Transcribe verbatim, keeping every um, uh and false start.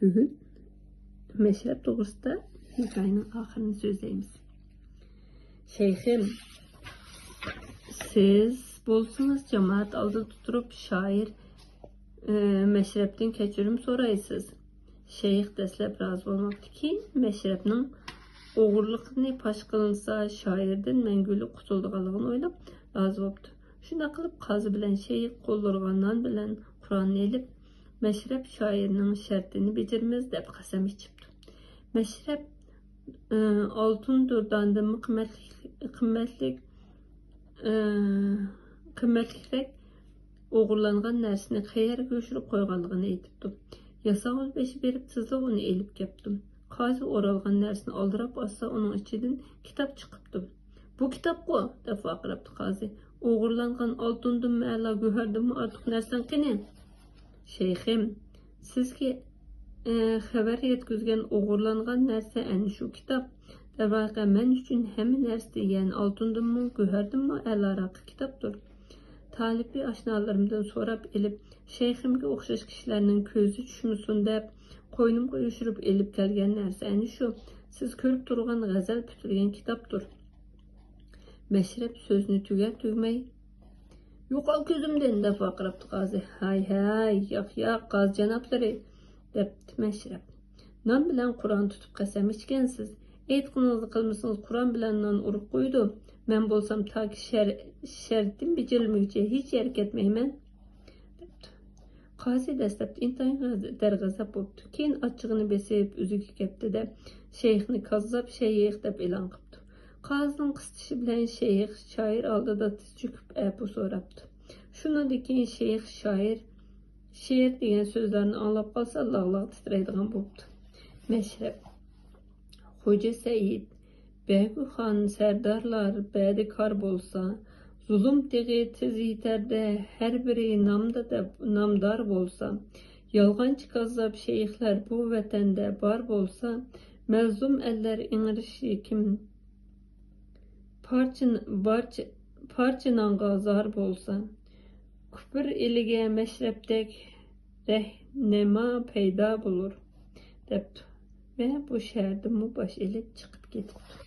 بۈگۈن مەشرەپ توغرىسىدا ھېكايىنىڭ ئاخىرىنى سۆزلەيمىز. شەيخىم، سىز بولسىڭىز جامائەت ئالدىدا تۇرۇپ شائىر، ئى، مەشرەپتىن كەچۈرۈم سورايسىز. شەيخ دەسلەپ رازى بولماپتۇ، كېيىن مەشرەپنىڭ ئوغرىلىقنى پاش قىلىنسا شائىردىن مەڭگۈلۈك قۇتۇلىدىغانلىقىنى ئويلاپ رازى بوپتۇ. شۇنداق قىلىپ قازى بىلەن شەيخ قوللىرىغا نان بىلەن قۇرئاننى ئېلىپ، مەشرەپ شائىرنىڭ شەرتىنى بېجىرىمىز دەپ قەسەم ئىچىپتۇ. مەشرەپ، ئى، ئالتۇن دۇرداندىنمۇ قىممەتلىك، قىممەتلىك، ئى، قىممەتلىكرەك ئوغرىلانغان نەرسىنى قەيەرگە يوشۇرۇپ قويغانلىقىنى ئېيتىپتۇ. ياساۋۇل بېشى بېرىپ تېزلا ئۇنى ئېلىپ كەپتۇ. قازى ئورالغان نەرسىنى ئالدىراپ ئاچسا، ئۇنىڭ ئىچىدىن كىتاب چىقىپتۇ. بۇ كىتابقۇ؟ دەپ ۋارقىراپتۇ قازى. ئوغرىلانغان ئالتۇندىنمۇ ئەلا، گۆھەردىنمۇ ئارتۇق نەرسەڭ قېنى؟ شەيخىم، سىزگە، ئە، خەۋەر يەتكۈزگەن ئوغرىلانغان نەرسە ئەنە شۇ كىتاب. دەرۋەقە، مەن ئۈچۈن ھەممە نەرسە دېگەن ئالتۇندىنمۇ، گۆھەردىنمۇ ئەلاراق كىتابتۇر. تالىپى ئاشنالىرىمدىن سوراپ ئېلىپ، شەيخىمگە ئوخشاش كىشىلەرنىڭ كۆزى چۈشمىسۇن دەپ، قوينۇمغا يوشۇرۇپ ئېلىپ كەلگەن نەرسە ئەنە شۇ. سىز كۆرۈپ تۇرغان غەزەل پۈتۈلگەن كىتابتۇر. مەشرەپ سۆزىنى تۈگەر تۈگمەي، يوقال كۆزۈمدىن! دەپ ۋارقىراپتۇ قازى. ھاي، ھاي، ياق، ياق، قازى جانابلىرى! دەپتۇ مەشرەپ. نان بىلەن قۇرئان تۇتۇپ قەسەم ئىچكەنسىز. ئېيتقىنىڭىزنى قىلمىسىڭىز، قۇرئان بىلەن نان ئۇرۇپ قويىدۇ. مەن بولسام تاكى شەر-، شەرتىم بېجىرىلمىگۈچە ھېچ يەرگە كەتمەيمەن، دەپتۇ. قازى دەسلەپتە ئىنتايىن غەز-، دەرغەزەپ بوپتۇ. كېيىن ئاچچىقىنى بېسىپ، ئۆزىگە كەپتىدە، شەيخنى كاززاپ شەيخ دەپ ئېلان قىپتۇ. قازىنىڭ قىستىشى بىلەن شەيخ شائىر ئالدىدا تىز چۆكۈپ ئەپۇ سوراپتۇ. شۇنىڭدىن كېيىن شەيخ شائىر شېئىر دېگەن سۆزلەرنى ئاڭلاپ قالسا، لاغ-لاغ تىترەيدىغان بوپتۇ. مەشرەپ. خوجا سەئىد، بەگۇخان، سەردارلار بەدىكار بولسا، زۇلۇم تېغى تېز يېتەردە، ھەر بىرى نامدا دەپ، نامدار بولسا، يالغانچى كاززاپ شەيخلەر بۇ ۋەتەندە بار بولسا، مەزلۇم ئەللەر ئىڭرىشى كىم؟ پارچە، بارچە، پارچە نانغا زار بولسا، كۇپۇر ئېلىگە مەشرەپتەك رەھنەما پەيدا بولۇر، دەپتۇ ۋە بۇ شەھەردىنمۇ باش ئېلىپ چىقىپ كېتىپتۇ.